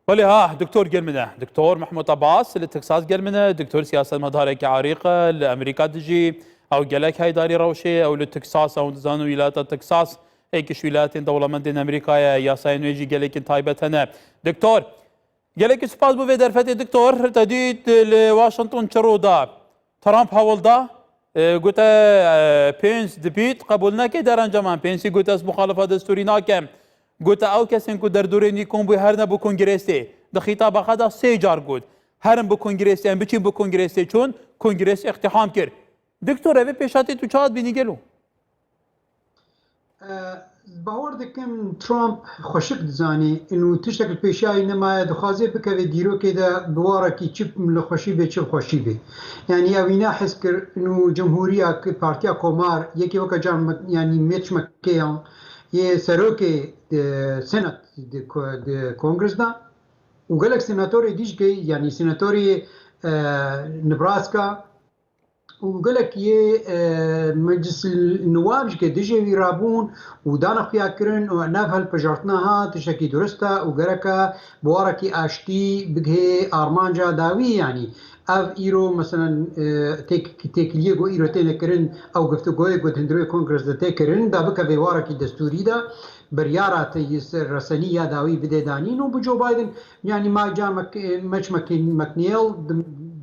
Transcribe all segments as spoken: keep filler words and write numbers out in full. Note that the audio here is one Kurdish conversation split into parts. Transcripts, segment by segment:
Belê ha, Doktor gel min e. Doktor Mehmûd Abbas li Texas gel min e. Doktor siyasetmedareke arîq e, li Amerîka dijî. Ew gelek heydarî rewşê, ew li Texas, ew dizan wîlayeta Texas, êk ji wîlayetên dewlemendên Amerîka ye, yasayên wê jî gelekî taybet hene. Doktor, gelekî spas bo vê derfetê, Doktor. Te dît li Washington çi rû da? Trump hewl da, e, gote, e, Pence dibît qebûl neke, derencama Penceî gote ez muxalifa destûrî nakem. Gote ew kesên ku derdorê Nîkon bû her ne bo kongrêsê. Di xîtaba xwe de sê car got, herin bo kongrêsê, em biçîn bo kongrêsê, çûn kongrês îqtîham kir. Doktor, ev ê pêşatê tu çawa dibînî gelo? Bawer dikim Trump xweşik dizanî û tiştek li pêşiya wî nemaye, dixwaze bikeve dîrokê de bi warekî çi li xweşî bê, çi bi xweşî bê. Yanî ew wîna hez kir û cumhûriya ki Partiya Komar yekê weke can me-, yanî Mitch McConnell yê serokê, e, Senat di ko-, di Kongres de û gelek senatorê dî jî ke, yanî senatorê, e, Nebraska û gelek yê, e, Meclis Nûwab jî ke dijê wî rabûn û dane xuya kirin û nav hilbijartina ha tiştekî durist e û gereke bi warekî aştî bigihê armanca dawî, yanî ev îro meselen, e, têk-, têkiliyê ku îro têne kirin, ew giftugoyê ku di hundirê kongres de tê kirin, da bikeve warekî destûrî de, biryara te yî ser resenî ya dawî bide danîn û bi Joe Biden, yanî ma ca Mc-, Mitch McConnell di,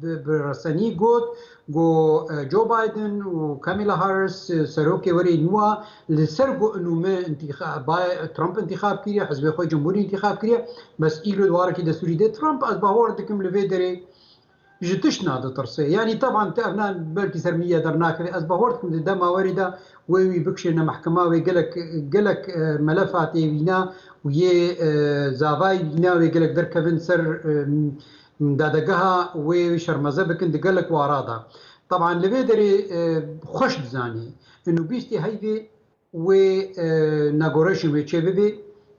bi, bi resenî got, Got, e, Joe Biden û Kamala Harris, e, serokê werê nû a, li ser got û me intîxa-, Bay-, Trump intîxab kiriye, hizbê xwe cumhurî intîxab kiriye, bes îro di warekî destûrî de Trump, ez bawer dikim li vê derê ji tişt naditirse. Yanî teban te evna belkî ser medya dernakeve, ez bawer dikim di dema werî de wê wî bikişêne mehkema, wê gelek, gelek, e, melefa tê wîna û yê, e, zavayî wîna wê gelek derkevin ser, e, dadegeha wê şermeze bikin di gelek wara de. Teban li vê derê, e, xweş dizanî. Û bîstî heyvê wê, e, negoreşin wê çê bibe,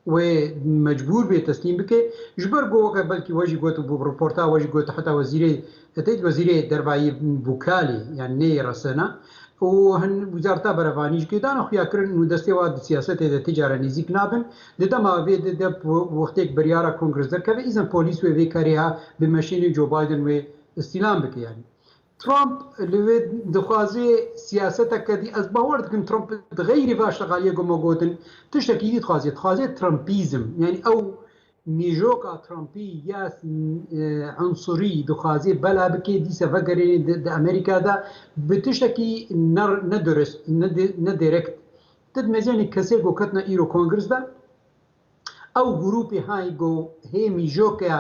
wê mecbûr bê teslîm bike. Ji ber ku weke belkî we jî got û bi reporta we jî got heta wezîrê, têt wezîrê dervayî bû kalî, yani neyê resena. Û hin wizareta berevanî jî ke dane xuya kirin û destê wa di siyasetê de ti cara nêzîk nabin. Di dema vê de, de wextêk biryara kongres derkeve, îzen polîs wê vê karê ha bi meşînê Joe Biden wê îstîlam bike yani. Trump li wê dixwaze siyaseteke dî, ez bawer dikim Trump di xeyrî va şexaliyê ku me gotin, tiştekî dî dixwaze, dixwaze Trumpîzm. Yani ew mîjoka Trumpî ya, e, unsurî dixwaze bela bike, dîse vegerêne di, di Amerîka de bi tiştekî ne, ne durist, ne di, ne direkt. Ti di mezênê kesê ku ketine îro kongres de, ew grûpê hay ku hê mîjoke,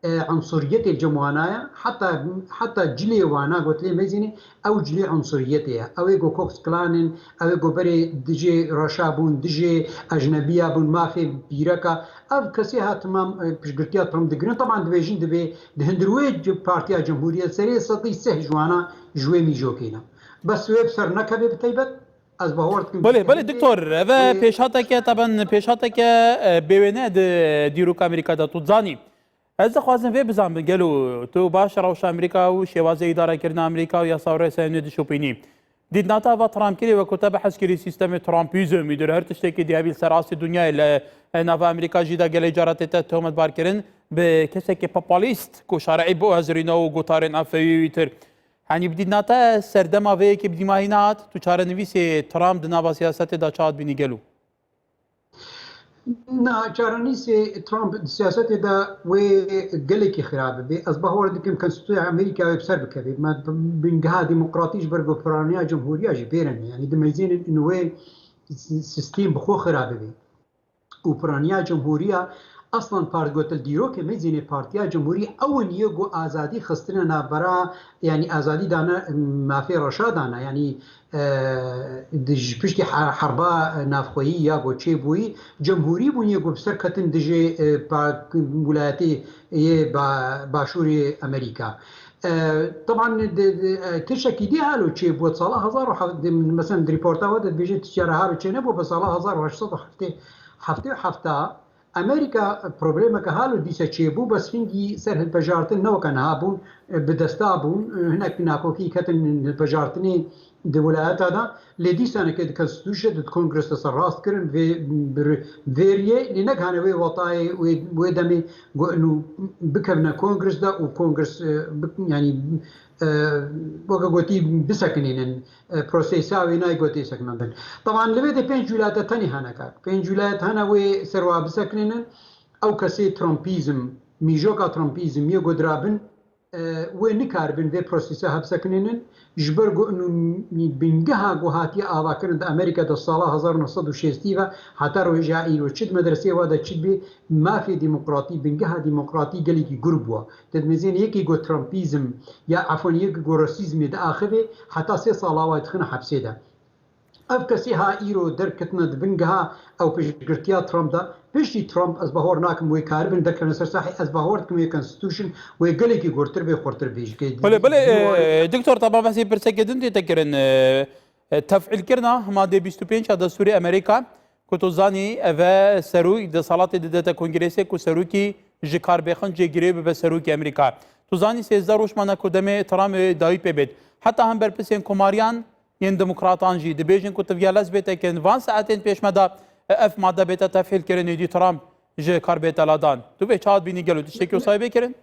e, unsuriyetê li cem wana ye, heta, heta cilê wana gotilê mezênê, ew cilê unsuriyetê ye. Ew ê ku Ku Klux Klan in, ew ê ku berê dijê reşa bûn, dijê ecnebiya bûn, mafê pîreka. Ev kesê ha timam, e, piştgirtiya Trump digirin. Teban dibêjin divê di hundir wê c-, Partiya Cumhuriyet serê sedî sih ji wana ji wê mîjokê ne. Bes wê bi ser nekeve bi teybet. Ez bawer dikim Belê, belê, Doktor, ev e pêşhateke, taban pêşhateke, e, bêwêne di dîroka Amerîka de tu zanî. Ez dixwazim vê bizanbin, gelo tu baş rewşa Amerîka û şêwazê îdarekirina Amerîka û yasa û resayên wê dişopînî? Dîtna te eva Trump kirî, wekû te behs kirî sîstemê Trumpîzm, îdir her tiştekî diyabî li ser astê dinyayê li, e, nava Amerîka jî de gelê cara tête tohmetbar kirin bi kesekî populîst ku şerî bo hezirîna û gotarên afewî wî tir. Hanî bi dîtna te serdema vê yekê bi dîma hîn hat, tu çarenivîsê Trump di nava siyasetê de çawa dibînî gelo? Na, çarenivîsê Trump di siyasetê de wê gelekî xirabe bê. Ez bawer dikim konstitûsiya Amerîka wê bi ser bikeve. Me bingeha demokratî ji ber ku piraniya cumhuriya jî bêrene. Yanî dimeyzênin in wê sîstêm bi xwe xirabe bê. û piraniya cumhuriya, aslan part gotil dîrokê mezînê Partiya Cumhurî ew in yê ku azadî xistine navbera, yanî azadî dane mafê reşa dane, yanî, e, di ji piştî he-, herba navxweyî ya ku çêbûyî, cumhurî bûn yê ku bi ser ketin dijê, e, pa-, wilayetê yê ba-, başûrê Amerîka. E, teban di, di, e, tiştekî dî halo çêbû, sala hezar û heft, di, mesela di rîporta we de dibêje tiştya re halo çênebû, bi sala hezar û heşt sed û heftê, heftê û heft a Amerîka problemeke halo dîse çêbû, bes hingî ser hilbijartin ne weke niha bûn, e, bi desta bûn, e, hinek nakokî ketin hilbijartinê, Di wilayeta de, lê dîsaneke di konstitûşe, di kongrese ser rast kirin vê bir-, vêriyê, lê negihane wê watayê, wê, wê demê got, inu bikevine kongres de û kongres, e, bi-, yanî, e, weke gotî bisekinînin, e, prosesa wê nayê gotê sekinandin. Teban li vê de pênc wilate tenê hene kak. Pênc wilayet hene wê serwa bisekinînin. Ew kesê Trumpîzm, mîjoka Trumpîzm yê godirabin, e, wê nikaribin vê prosese hevsekinînin, ji ber ku inu bingeha ku hatiye avakirin di Amerîka de sala hezar neh sed û şêstî ve heta roja îro çi di medreseyê wa de çi dibê, mafê demokratî, bingeha demokratî gelekî gur bûye. Te dimêzên yekî ku Trumpîzm ya efwen yekî ku rasîzmê diaxivê, heta sê sala wa dixine hepsê de. Ev kesê ha îro derketine di bingeha ew piştgirtiya Trump de. Piştî Trump, ez bahor nakim wê karibin derkevine ser sahê, ez bahor dikim wê constitution wê gelekî gurtir bê, xurtir bê. Ji ke-, Belê, belê, dî- e, doktor, taba behsê pirsekê din tê te kirin, e, e, tefîlkirina madê bîst û pênc a destûrê Amerîka, ku tu zanî, eve serû-, desalatê didete kongresê ku serokî ji kar bêxin, cêgirê bibe serokê Amerîka. Tu zanî, sêzdeh roj mane ku demê Trump dawî pê bêt. Heta hem berpirsên komariyan yên demokratan jî dibêjin ku tu viya lez bête ke van saetên pêş me de ev made bête tefhîl kirin, êdî Trump ji kar bête ladan. Tu vê çawa dibînî, gelo tiştekî wisa bê kirin?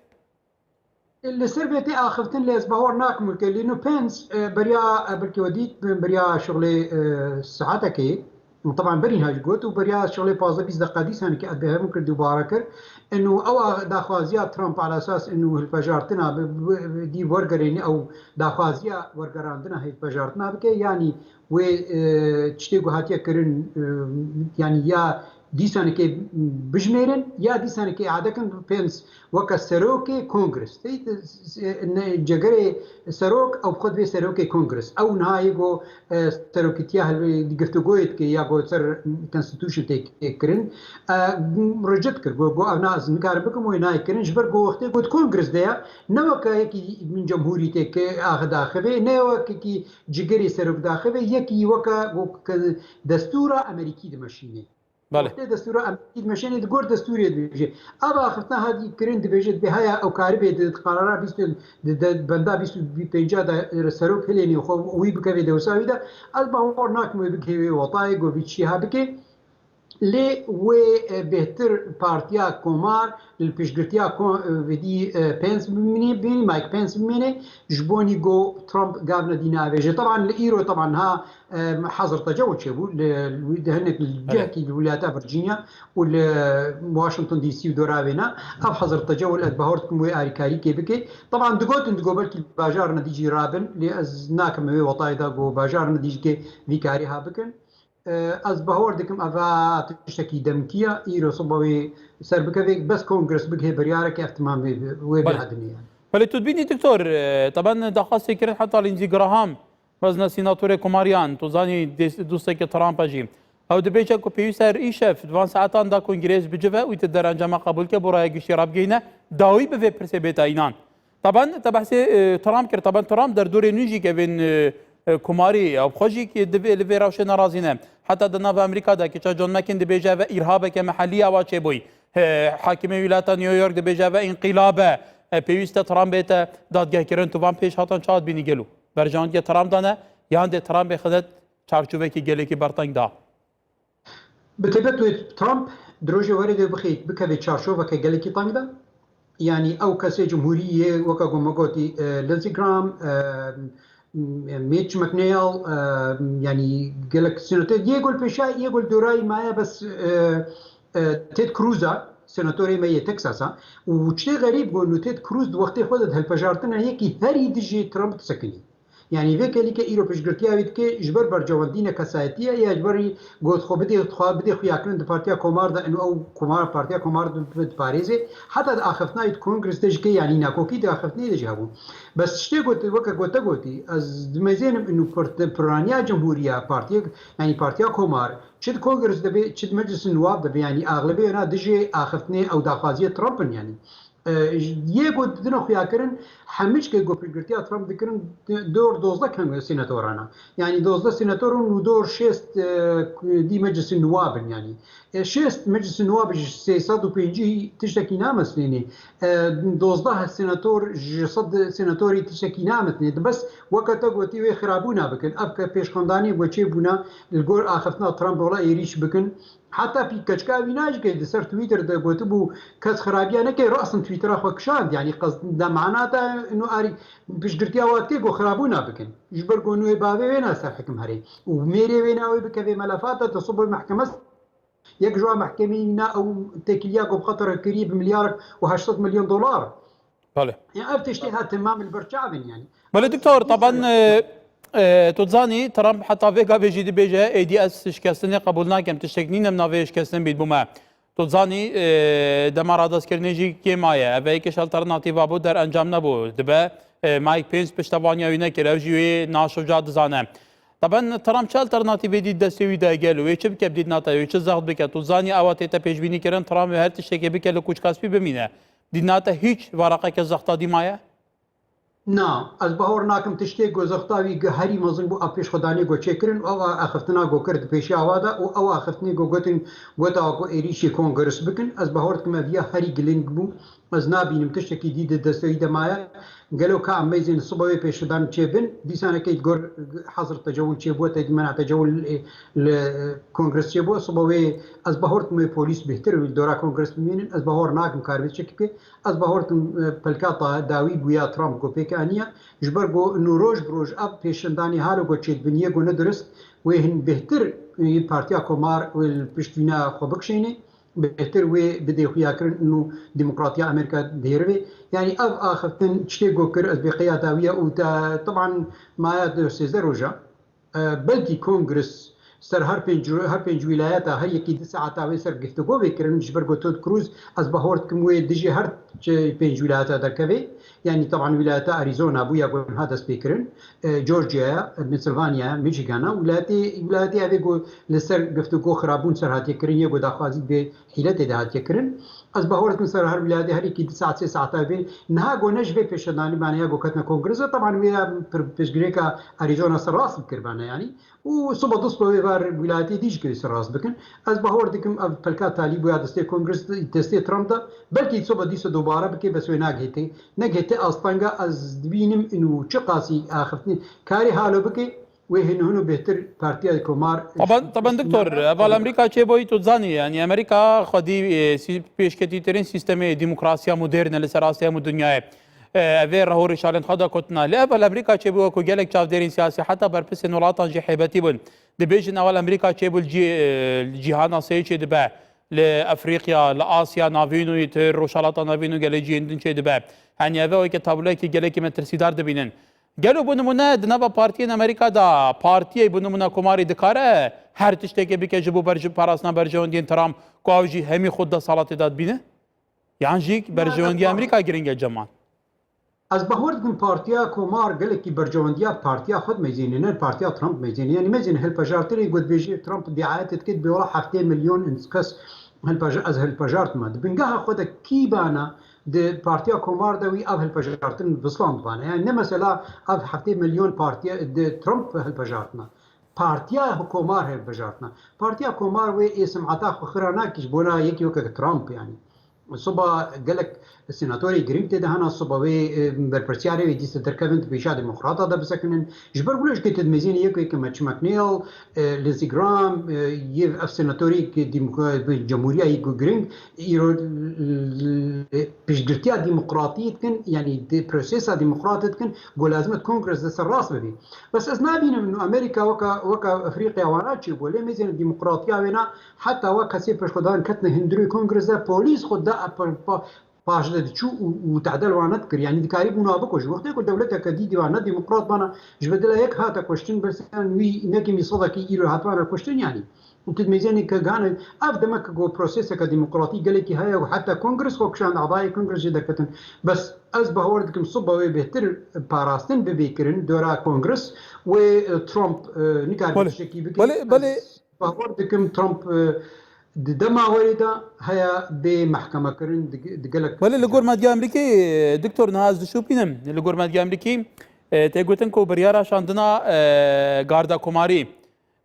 Li ser vê tê axiftin, lê ez bahor nakim weke Lino Pence, e, beriya, e, belkî we dît, beriya şixulê, e, saetekê, teban berî niha jî got û beriya şixulê pazdeh bîst deqa dîsan ki ez bêhevin kir, dubare kir. Inu ew a-, daxwaziya Trump ala esas inu hilpejartina bi, bi, bi dî wergerêne ew daxwaziya wergerandina hilpejartina bike, yanî wê, e, tiştê ku hatiye kirin, e, yanî ya dîsanekê bijmêrin ya dîsanekê îade kin. Pence weke serokê kongres, tey, e, ne, cegerê serok ew xwe divê serokê kongres. Ew niha yê ku, e, serokîtiya hel-, di giftûgoyê dike ya ku ser constitution tê kirin, e, reject kir. Got, got, ev na ez nikarim bikim, wê nayê kirin. Ji ber ku wextê got kongres de ye, ne weke yekî min cemhûrî tê ki ax daxivê, ne wekekî cigerê serok daxivê, yekî weke ku destûra Amerîkî dimeşînê. Belê. Wextê destûra Amerîkî dimeşînê, di gor destûrê dibêje. Ev axiftina hatî kirin, dibêje, dibê haya ew karibê di qarara bîst, di, di benda bîst û pênca de serok hilênê xwe û wî bikeve dewsa wî de. Ez bahor nakim wê bigihê wê watayê, ku vî çiyê ha bike. Lê wê, e, bêhtir partiya Komar li piştgirtiya ko-, e, vedî, e, Pence bimînê, bimînê, Mike Pence bimînê, ji bonî ku Trump gavne dî navêje. Teban li îro, teban ha, e, hezir tecawuz çêbû li, li, di hinek cihekî li wilata Virginia û li Washington D C û doravêna. Ev hezir tecawuz ez bahor dikim wê arîkarîkê bike. Teban digotin, digo belkî bajarine dî jî rabin, lê ez nakim wê watayê da ku bajarine dî jî ke vî karî ha bikin. E, ez bahor dikim eva tiştekî demkî ye, îro sibe wê ser bikeve, bes kongres bigihê biryareke ev timam wê, wê Belê. bihedinê yani. Belê, tu dibînî doktor, e, teben daxwastê kirin heta Lindsey Graham, mezne sînatorê Komariyan, tu zanî dês-, dosteke Trump e jî. Ew dibêje ku pêwîst e her îşev di van saetan de kongres bicive û te derencama qebûl ke bo raya giştî rabigihîne, dawî bi vê pirsê bête înan. Taban, te behsê, e, Trump kir. Taban Trump derdorê nû jî kevin, e, e, komarî, ew xwe jî ki divê li vê rewşê nerazîne. Heta di nav Amerîka de kiça John McCain dibêje ve îrhabeke mehellî ya wa çêbûyî. E, hakimê wîlata New York dibêje ve înqîlab e. E, pêwîst e Trump bête dadgehkirin. Tu van pêş hatan çawa dibînî gelo? Berjewandiya Trump dane, yan dê Trumpê xidet çarçovekî gelekî berteng da? Bi taybet wê Trump di rojê werê de bixê bikeve çarşoveke gelekî teng de. Yanî ew kesê cumhurî yê weke ku me gotî, e, Lindsey Graham, e, Mitch McConnell, e, yanî gelek senator yê gol pêşa yê gol dorayî maye bes, e, e, Ted Cruz a, senatorê me yê Texas a. Û çi xerîb ku nu Ted Cruz di wextê xwe de di hilpejartina yekî herî dijî Trump disekinî. Yanî vê kelî ke îro piştgirtiya wî dike, ji ber bercewendî ne kesayetî ye, ya ji ber got xwe bidê, xwe bidê xuyakirin di Partiya Komar de, inu ew Komar, Partiya Komar di, di, diparêzê. Heta di axiftina wî di Kongres de jî ke, yanî nakokî di axiftinê de jî hebû. Bes tiştê got, weke gote gotî, ez dimezênim inu pir-, piraniya Cumhuriya, Partiya, yanî Partiya Komar, çi di Kongres de be, çi di Meclisa Nuwab de be, yanî axlebê wena dijê axiftinê ew daxwaziya Trump in, yanî. Yê ku didine xuya kirin, hemî çikê ku piştgirtiya Trump dikirin, dor dozdeh keng senatoran e. Yanî dozdeh senator in û dor şêst, e, dî meclisê nuwab in yanî. E, şêst meclisê nuwab ji sê sed û pêncî tiştekî nametinê. E, dozdeh senator ji sed senatorî tiştekî nametinê. Bes weke te gotî wê xirabûna bikin. Ev ke pêşxandanê ku çêbûna li gor axiftina Trump wela êrîş bikin. Heta pî keçika wî najike di ser Twitter de gotibû, kes xirabiya neke, rasin Twittera xwe kişand. Yanî qesd de mana te inu arî piştgirtiya wa dike ku xirabûna bikin. Ji ber ku nû bavê wê ne ser hekim herê. Û mêrê wê ne wê bikeve melefat de, te sobe mehkeme s-, yek ji wan mehkemeyî ne ew têkiliya ku bi Qatar kirî bi milyarek û heşt sed milyon dolar. Belê. Ya ev tiştê ha temam li ber çavên yanî. Belê, doktor, taban, e, e, tu zanî, Trump heta vê gavê jî dibêje, êdî ez şikestinê qebûl nakim, tiştek nîne min navê şikestin bît bûme. Tu zanî, e, dema radestkirinê jî kê maye. Ev yekê ji alternatîva bû, derencam nebû. Dibe, e, Mike Pence piştevaniya wî nekir, ew jî wê naşuca dizane. Taban, Trump çi alternatîvê dît destê wî de gel û wê çi bike bi dîtina te, wê çi zext bike? Tu zanî, ewa tête pêşbînî kirin, Trump wê her tiştekê bike li Kûçka Spî bimîne. Dîtina te hîç waraqeke zexta dî maye? Na, ez bahor nakim tiştê ku zexta wî gi-, herî mezin bû a pêşxwedanê ku çêkirin û ew a axiftina ku kir di pêşiya wa de û ew axiftinê ku gotin, gota ku êrîşî kongres bikin, ez bahor dikim ev ya herî giling bû. Ez nabînim tiştekî dî di destê wî de maye. Gelo ka em mêzên sibe wê pêşxwedan çêbin, dîsanekê gor hezir tecewil çêbû, tedîmena tecewil li, li kongres çêbû, sibe wê ez bahor dikim wê polîs bêhtir wî li dora kongres bimînin, ez bahor nakim karibê çekî bike. Ez bahor dikim, e, pelka ta-, dawî bûya Trump ku pêk aniye, ji ber ku nû roj bi roj ev pêşendanî halo ku çêdibin yê ku ne dirist, wê hin bêhtir, e, Partiya Komar wê li pişt wîna xwe bikişênê, bêhtir wê bidê xuya kirin û demokratiya Amerîka dihêrivê. Yanî ev axiftin çikê ku kir, ez bê qeya dawiya û te, teban maya di sêzdeh roja. E, belkî kongres ser her pênc, her pênc wîlayeta her yekî di saeta wê ser giftego vê kirin, ji ber ku Ted Cruz, ez bahor dikim wê dijî her çi pênc wîlayeta derkeve. Yanî teban wîlayeta Arizona bû ya ku niha dest pê kirin, e, Georgiaya, e, Pennsylvania, Michigana, wîlayetê, wîlayetê ev ê ku li ser giftego xirabûn ser hatiye kirin, yê ku daxwazî bê hîle tê de hatiye kirin. Ez bahor dikim ser her wîlayetê her yekî du saet sê saeta vê. Niha gone ji vê pêşedanî bane ya ku ketine kongrese. Teban wê ya pir-, piştgirêka Arizona ser rast bikir bane yanî. Û sibe du sibe wê ver wîlayetê dî jî kirî ser rast bikin. Ez bahor dikim ev pelka talî bûya destê kongres, destê Trump de. Belkî sibe dîsa dobare bike, bes wê nagihê tê. Negihê tê astanga ez dibînim û çiqasî axiftinê karê halo bike. Wê hin hino bêhtir Partiya Komar. Taban, taban doktor, heval Amerîka çêbûyî tu zanî, yanî Amerîka xwedî, e, sî-, pêşketîtirîn sîstemê demokrasiya moderne li ser Asya û dinyayê. E, ev ê rehorîşalên xwe de kotina. Lê heval Amerîka çêbû wekû gelek çavdêrên siyasî heta berpisên welatan jî heybetî bûn. Dibêjin heval Amerîka çêbû li cî-, e, li cîhana sê çêdibe. Li Efrîqya, li Asya Navîn û yê Rojhalata Navîn û gelê cihên din çêdibe. Henî ev e weke tabloyekî gelekî metirsîdar dibînin. Gelo bo nimûne di nava partiyên Amerîka de partiyê bo nimûne komarî dikare her tiştekê bike ji bo berj-, parastina berjewendiyên Trump ku ew jî hemî xwe di desthilatê de dibîne? Yan jî berjewendiya Amerîka giring e Cemal? Ez bahor dikim partiya komar gelekî berjewendiya partiya xwe dimeyzêne, ne partiya Trump dimeyzêne. Yanî meyzêne hilpejartinê ku dibêje Trump diayetê dike, dibê wela heftê milyon ins-, kes hilpeja-, ez hilpejartime. Di bingeha xwe de kî bana di partiya komar de wî ev hilpejartin vislandibane. Yanî ne mesela ev heftê milyon partiya di Trump hilpejartine. Partiya komar hilpejartine. Partiya komar wê ê simeta xwe xira nakî ji bona yekî weke Trump yanî. Soba gelek senatorê girîng tê de hene, soba wê, e, berpirsiyarê wê dîsa derkevin di pêşa demokrata de bisekinin. Ji ber wilo jî tê dimêzînê yek weke Mitch McConnell, e, Lindsey Graham, e, yê ev senatorê ku demokra-, bi cemhûriya yê ku girîng, îro, e, piştgirtiya demokratiyê dikin, yanî di prosesa demokratê dikin, ku lazim e kongres de ser rast bibî. Bes ez nabînim ino Amerîka weka, weka Efrîqya wana çêbû, lê mêzên demokratiya wêna heta wek kesê pêşxwedan ketine hundirê kongrese, polîs xwe da pa-, pa-, paşde diçû û, û tehdel wana dikir. Yanî dikarî bûna biko. Ji wextê ku dewleteke dî dî wana demokrat bana, ji bedela yek hate kuştin, bersiyan wî nekimî sedekî îro hatwana kuştin yanî. Û tu dimêzênê ke gane, ev demek ku proseseke demokratî gelekî heye û heta kongres xwe kişand, adayê kongres jê derketin. Bes ez bahwer dikim sibe wê bêhtir parastin bibê kirin dora kongres wê, e, Trump, e, nikare Belê. tiştekî bike. Belê, belê. Ez bahwer dikim Trump, e, Di dema werê de heye bê mehkemekirin di, di gelek Belê, li gor medya Amerîkî, e, Doktor, niha ez dişopînim. Li gor medya Amerîkî, e, tê gotin ku biryara şandina, e, garda komarî,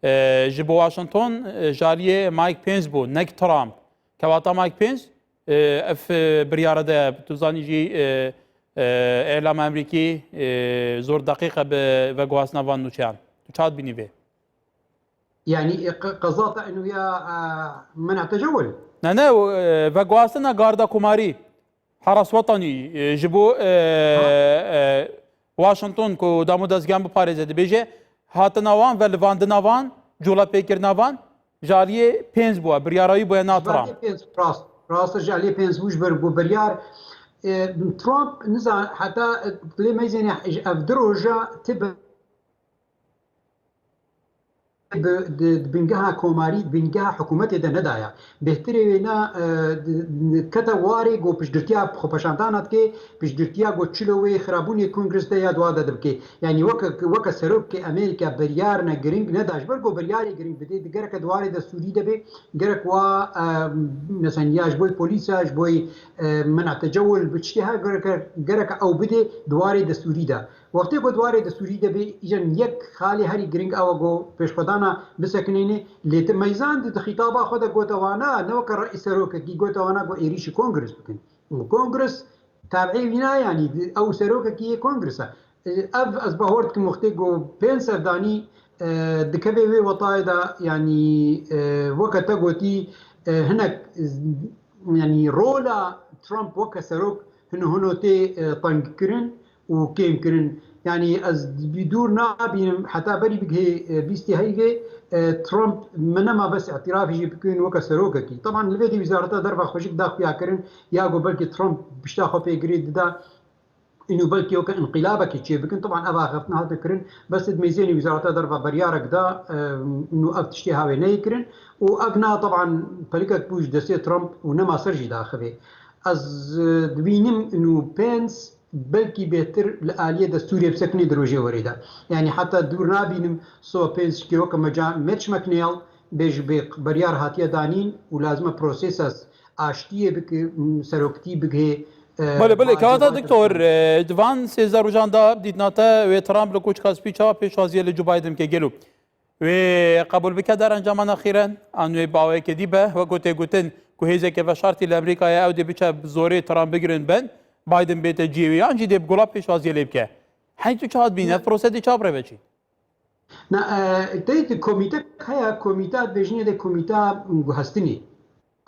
e, ji bo Washington, e, ji aliyê Mike Pence bû, nek Trump. Kewata Mike Pence, e, ev, e, biryara de, tu zanî jî, e, e, Îlama Amerîkî, e, zor deqîqe bi veguhastina van nûçeyan. Tu çawa dibînî vê? Yani, e, qe-, qezata inu ya, e, men'a tecewul? Ne, ne, e, veguhastina garda komarî, Heras Wetanî, e, ji bo, e, Ha. e, Washington ku dam û dezgehan biparêze, dibêje, hatina wan, velivandina van, colepêkirina van, ji aliyê Pence bû, biryara wî bûye, na Trump. Ji aliyê Pence, rast, rast, ji aliyê Pence bû, ji ber ku biryar, e, Trump, nizan, heta, e, lê meyzêne, ev du roja ti bi, bi, di, di bingeha komarî, di bingeha hikûmetê de nedaya. Bêhtirê wê na, e, di, di, kete warê ku piştgirtiya xwepeşandana dike, piştgirtiya ku çilo wê xirabûnê Kongres de ya dua de dibike. Yani weke, weke serokê Amerîka biryarine giring neda, ji ber ku biryarê giring bidê, di gereke di warê destûrî de bê, gerek wa, e, mesela ya ji bo polîsa, ji bo, e, men'a tecewul, bi tiştê her gereke, gereke ew bidê di warê destûrî de. Wextê ku di warê destûrî de bê, îcan yek xalê herî giring ew e ku pêşxwedana bisekinêne, lê ti meyzan di, di xîtaba xwe de gote wana, ne weke reîs serokekî gote wana ku êrîşî Kongres bikin. Û Kongres tabiê wî na, yanî di, ew serokekî yê Kongres e. Ev ez bahor dikim wextê ku Pence ev danî, e, dikeve wê wetayê de, yanî, e, weke te gotî, e, hinek, e, yanî rola Trump weke serok hino hino tê, e, tengkirin û kêmkirin. Yanî ez bi dûr nabînim heta berî bigihê, e, bîstê heyvê, e, Trump me nema bes îtirafê jî bikin weke serokekî. Teban li vê de Wizareta Derva xwe jî da xuya kirin ya ku belkî Trump pişta xwe pê girê dida. Ino belkî weke inqilabekê çêbikin. Teban ev axaftin hate kirin, bes di meyzênê Wizareta Derva biryarek da, e, ino ev tiştê hawê neyê kirin û ev na teban pelikek bû ji destê Trump û nema ser jî daxivê. Ez, e, dibînim ino Pence belkî bêhtir li aliyê destûrê bisekinê di rojê werê de. Yanî heta dûr nabînim siba Pence kê weke meca Mitch McConnell bê ji bê biryar hatiye danîn û lazim e prosesa aştiyê bike, m, seroktî bigihê, e, Belê, belê, kewata doktor, e, di van sêzdeh rojan de dîtina te wê Trump li Koçka Spî çawa pêşwaziyê li Joe Biden bike gelo? Wê qebûl bike derencama nexîren, an wê bi awayekê dî be, wek ku tê gotin ku hêzeke veşartî li Amerîkayê ew dê biçe bi zorê Trump bigirin ben, Biden bête cihê wê, yan jî dê bi gola pêşwaziyê lê bike? Heyî tu çawa dibînî? Ev prose dê çawa bi rê ve çî? Na, e, teyt komîte heye, komîta dibêjinê de komîta guhestinê.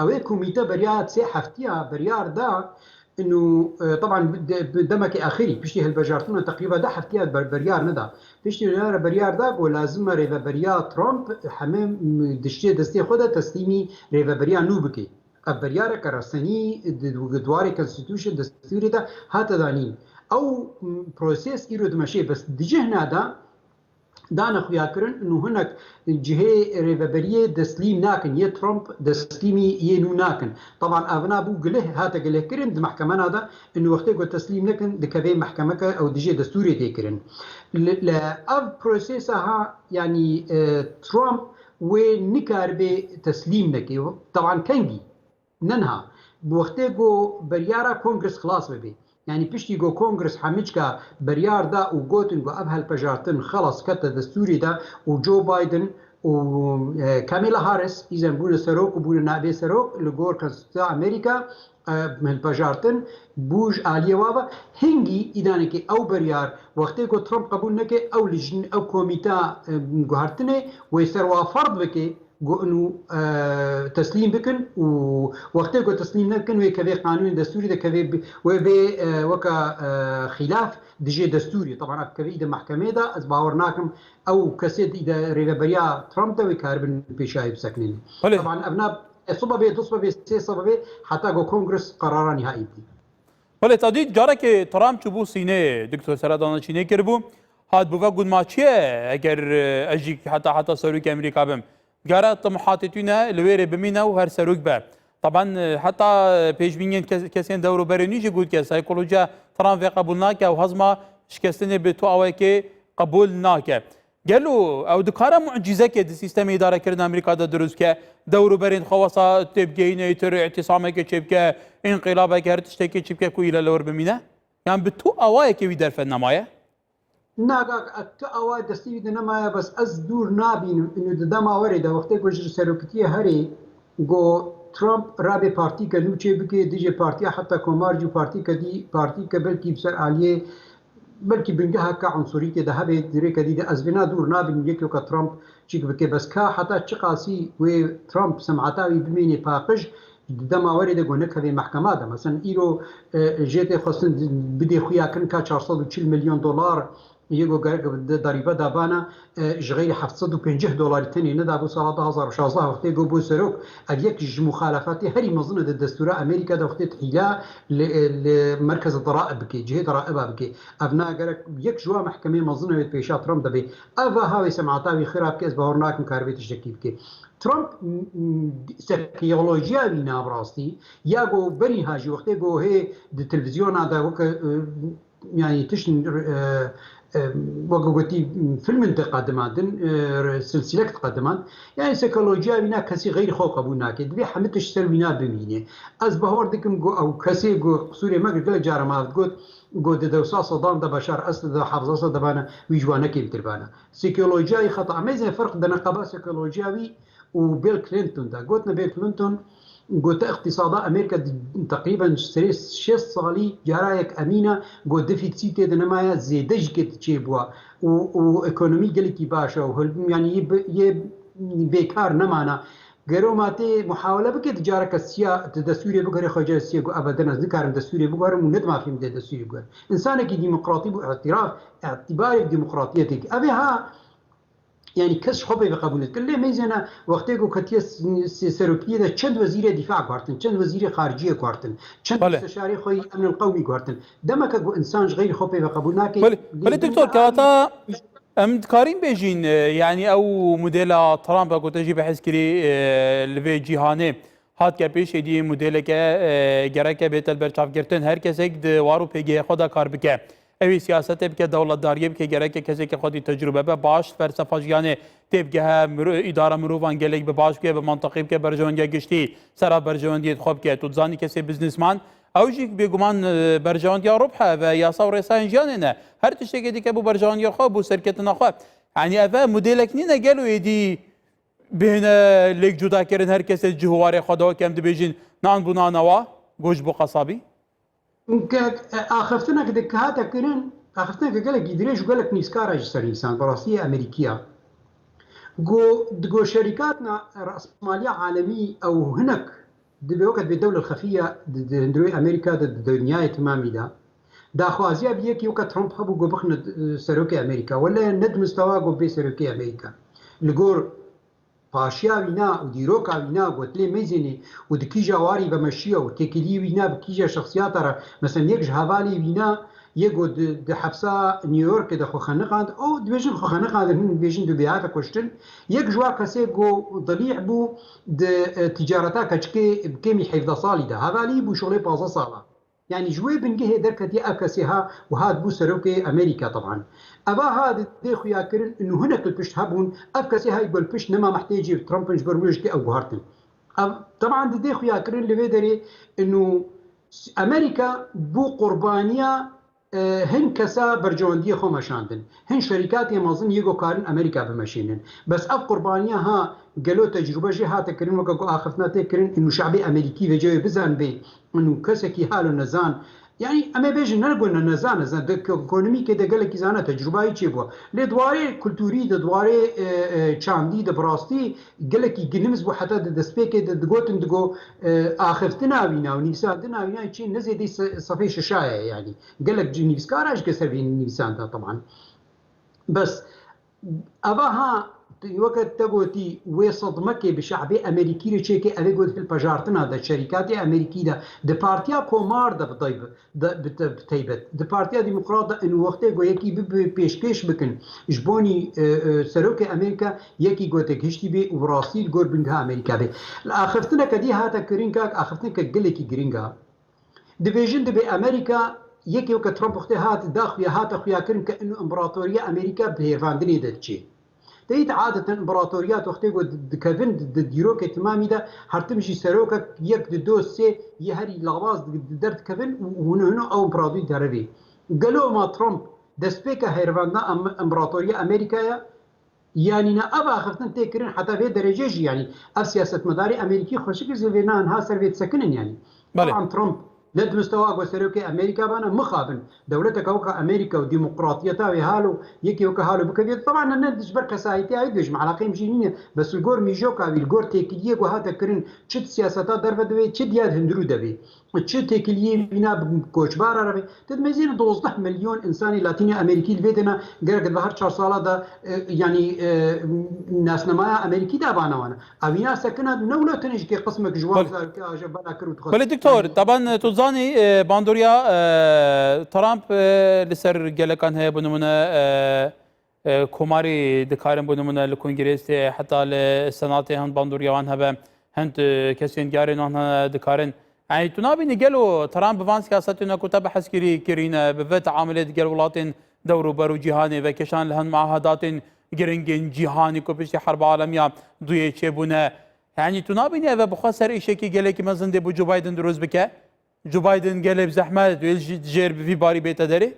Ew ê komîte beriya sê heftiya beryar da, inu, e, teban de-, bi demekê axirî, piştî hilbejartina teqrîba deh heftiya ber-, beryar neda. Piştî were beryar da ku lazim e rêveberiya Trump heme, m, diştê destê xwe de teslîmî rêveberiya nû bike. Ev beryareke resenî di, di warê konstitûşin destûrê de hate danîn. Ew, m, proses îro dimeşê, bes di cihna de dane xuyakirin, û hinek cihê rêveberiyê deslîm nakin, yê Trump deslîmî yê nû nakin. Teban evna bû gilih, hate gilihkirin di mehkemena de, û wextê ku teslîm nekin, dikevê mehkemeke ew dijê destûrê tê kirin. Li, li ev prosesa ha, yanî, e, Trump wê nikaribê teslîm neke. Teban kengî? Ne niha. Bi wextê ku beryara Kongres xilas bibe. Yanî piştî ku Kongres hemiçka beryar da û gotin ku ev hilpejartin xelas kete destûrê de û Joe Biden û, e, Kamala Harris îzen bûne serok û bûne navê serok li gor Konstitûsiya Amerîka, e, hilpejartin bû ji aliyê wa ve. Hingî îdanekê ew beryar wextê ku Trump qebûl neke, ew lijn-, ew komîta, e, guhertinê wê ser wa ferd bike, got, û, e, teslîm bikin û wextê ku teslîm nekin, wê kevê qanûnê destûrî de kevê bi-, wê bê, e, weka, e, xîlaf dijê destûrî. Teban ev kevê îde mehkemê de, ez bawer nakim ew kesê di îde rêveberiya Trump de wê karibin pêşayê bisekinin. Belê. Teban ev na, e, sibe bê, du sibe bê, sê sibe bê, heta ku Kongres qerara nihayî bidî. Belê, te dît carekê Trump çûbû Sînê, Doktor Serhedana çînê kiribû, hat bû ve got, ma çi ye eger, e, ez jî heta, heta serokê Amerîka bim? Digere timohatê tune li wê rê bimîne û her serok be. Teban, e, heta pêşbîniyên kes-, kesên dewroberê nû jî got ke saykolojiya Trump vê qebûl nake û hezma şikestinê bi tu awayekê qebûl nake. Gelo ew dikare mucîzekê di sîstemê îdarekirina Amerîka de dirust ke, dewr û berên xwe wesa têbigehîne, îtir îtîsamekê çêbike, înqîlabeke, her tiştekê çêbike ku île li wir bimîne? Yan bi tu awayekê wî derfet nemaye? Naga, tu awa destê wî de nemaye, bes ez dûr nabînim. Inu di dema werê de, wextê ku ji serokitiyê herê, ku Trump rabê partîke nû çê bike, dijê partiya heta komar jî û partîke dî, partîke belkî bi ser aliyê, belkî bingeheke unsurîtê de hebe, di rêke dî de ez vêna dûr nabînim, yek yoka Trump çîk bike, bes ka heta çiqasî wê Trump semeta wî bimênê paqij, di dema werê de ku nekeve mehkema de. Mesela îro, e, jê tê xwestin bidê xuya kirin ka çar sed û çil milyon dolar, yê ku gerek di darîbe da bana, e, ji xeyrî heft sed û pêncî dolarî tenê nedabû sala du hazar û şazdeh wextê ku bû serok. Ev yek ji muxalefatê herî mezin e di destûra Amerîka de, wextê hîla li, li merkez deraib bike, cihê deraiba bike. Ev na gerek yek ji wa mehkemê mezin e wê pêşa Trump de bê. Ev a ha wê semata wî xirab ke, ez bawer nakim kar vê tiştekî bike. Trump, m, m, sekyolojiya wî na bi rastî, ya ku berî ha jî wextê ku hê di televîzyona de weke, e, yani tişt, e, e, weke gotî, filmin diqedimandin, e, silsîlek diqedimand. Yani sekyolojiya wî na kesî xeyrî xwe qebûl nake. Divê hemî tişt ser wî na bimîne. Ez bawer dikim ku ew kesê ku qisûrê me gelek cara me got, got di dewsa Sedam de Beşar Esed de hafza Sedam bana, wî ji wan ne kêmtir bana. Sekyolojiya wî xeta. Em ê zê ferq dene qeba sekyolojiya wî û Bill Clinton de. Gotine Bill Clinton, gote, iqtîsada Amerîka di teqrîben serê şêst salî cara yek emîne, got defîsîtê de nemaye, zêde jî kê çêbûwa û, û ekonomî gelekî baş e û hil-, yani yê bi-, yê bêkar nemana. Gero ma tê muhawele bike, di careke siya, di destûrê biguhere, xwece siya got, ebeden ez nikarim destûrê biguherim û ne di mafê min de destûrê biguherim. Însanekî demokratî bû, îtiraf, îtibarê demokratiyetê. Ev ê ha, yani kes ji xwe pê ve qebûl dikir. Lê meyzêne wextê ku ketiye s-, s-, serokiyê de çend wezîrê dîfa guhartin, çend wezîrê xariciyê guhartin, çend Belê. Musteşarê xwe yî emnil qewmî guhartin. Demeke ku insan ji xeyrî xwe pê ve qebûl nake. Belê, lê belê din doktor, niha kewata em dikarin bêjin, e, yani ew modela Trump ku te jî behs kirî, e, li vê cîhanê hat ke pêş êdî modeleke, e, gereke bête li ber çavgirtin. Her kesek di war û pêgehê xwe de kar bike. Ew ê siyasetê bike, dewletdariyê bike, gereke kesekî xwedî tecrûbe be, baş felsefa jiyanê têbigehe, miro-, îdara mirovan gelek bi baş bike, bi mantiqî bike, berjewendiya giştî sera berjewendiyê xwe bike. Tu dizanî kesê biznesman, ew jî bêguman, e, berjewendiya rubh e ve yasa û rêsayên jiyanê ne. Her tiştekê dike bû berjewendiya xwe, bû serketina xwe. Yanî ev e modelek nîne gelo êdî bihêne lêk cuda kirin, her kesê cih û warê xwe de weke em dibêjin nan bû nanewa, goş bû qasabî. Ke, e, axiftinek di ke hate kirin, axiftineke gelekî dirêj û gelek nivîskara ji ser nivîsan, bi rastî yê Amerîkiya. Go, digo şerîkatna rasmaliya alemî ew hinek dibe weke dibê dewle xefiya di, di hundirê Amerîka de, di dinyayê timamî de. Daxwaziya bi yekî weke Trump hebû go bixine, e, serokê Amerîka. Wele ne di mistewa go bê serokê Amerîka. Li gor paşiya wîna û dîroka wîna got lê meyzênê û di kîja warî vemeşiya û têkiliyê wîna bi kîja şexsiyata re, mesela yek ji hevalê wîna yê got di, di hepsa New Yorkê de xwe xeniqand, ew dibêjin xwe xeniqandin, hin dibêjin dibê hate kuştin. Yek ji wa kesê ku dilîh bû di, e, ticareta keçikê bi kêmî hevdeh salî de. Hevalî bû şolê pazdeh sala. Yanî ji wê bingehê derketiye ev kesê ha û hat bû serokê Amerîka teban. Eva ha dê xuya kirin û hinek li pişt hebûn, ev kesê ha ku li pişt nema mehtêcê Trumpin ji ber wê jî ew guhartin. Ev, teban di dê xuya kirin li vê derê û Amerîka bû qurbaniya, e, hin kesa bercewendiyê xwe meşandin. Hin şerîkatê mezin yê ku karin Amerîka bimeşînin. Bes ev qurbaniya ha gelo tecrûbe jê hate kirin, weke ku axiftina tê kirin, û şabê Amerîkî vê cewê bizanibê, û kesekî halo nezan, yanî em ê bêjin ne got ne nezan, ez ne, di ko-, ekonomîkê de gelekî zana tecrûbayî çêbû. Lê di warê kultûrî de, di warê, e, e, çandî de bi rastî gelekî ginimiz bû, heta di destpêkê de digotin, digo, e, axiftina wîna û nivîsandina wîna çi ne zêdî se-, sefê şişa ye, yanî gelek ji nivîskara ji ke ser vê nivîsanda teban. Bes eva ha, weke te gotî, wê sedmekê bi şabê Amerîkî re çêke, ev ê got hilpejartina de, şerîkatê Amerîkî de, di partiya Komar de bi taybet, de, bi te-, bi taybet. Di Partiya Demokrat de ên wextê ku yekî bi, bi pêşkêş bikin ji bonî, e, e, serokê Amerîka, yekî gote gihiştî bê û bi rastî li gor bingeha Amerîka bê. Li axiftineke dî hate kirin, ka axiftineke gelekî giring a. Dibêjin dibê Amerîka, yekê weke Trump wextê hat, da xuya, hate xuya kirin ke ên împaratoriya Amerîka bi hêvandinê de diçê. Teyîd adeten împeratoriya wextê ku di-, dikevin di, di dîrokê timamî de her tim jî serokek yek di do sê yê herî lawaz di, di derdikevin û hûn hûn ew împeratorî derivê. Gelo ma Trump destpêka hêrvandina em-, împeratoriya Amerîkaya? Yanî ne ev axiftin tê kirin heta vê derecê jî, yanî ev siyasetmedarê Amerîkî xweşik ji vê nan ha ser vê disekinin yanî. Belê. Taban Trump ne di mistewa ku serokê Amerîka bana mixabin. Dewleteke weke Amerîka û demokratiyeta wê halo, yekê weke halo bikeviyet. Taban ne, ne ji ber kesayetiya wî dibêjim, eleqeyê min jî nîne. Bes li gor mîjoka wî, li gor têkiliyê ku hate kirin, çi di siyaseta derve divê, çi diya di hundirû de bê. Çi têkiliyê wîna bi koçbara re be. Te dimezîne dozdeh milyon insanê Latînê Amerîkî li vê dina gerek di her çar sala de, e, yanî, e, nasnamaya Amerîkî de bana wana. Evîna sekina ne wilo tenê ji kê qismek ji wan Belê. zarokê aje bela kir û dixwest. Belê doktor, taban tu zanî, e, bandoriya, e, Trump, e, li ser gelekan heye, bi nimûne, e, e, komarî dikarin, bo nimûne li kongrê tê, heta li senatê hin bandoriya wan hebe, hin, e, kesên diyarên wan hene dikarin. Yanî tu nabînî gelo Trump bi van siyasetên ku te behs kirî kirîne, bi vê teamulê digel welatên dewr û ber û cîhanê ve kêşan li hin muahedatên giringên cîhanî ku piştî Herba Alemiya Duyê çêbûne. Yanî tu nabînî ev bi xwe ser îşekî gelekî mezin dê bo Joe Biden dirûst bike? Joe Biden gelê bi zehmet wê jî jêr bi vî barî bête derê?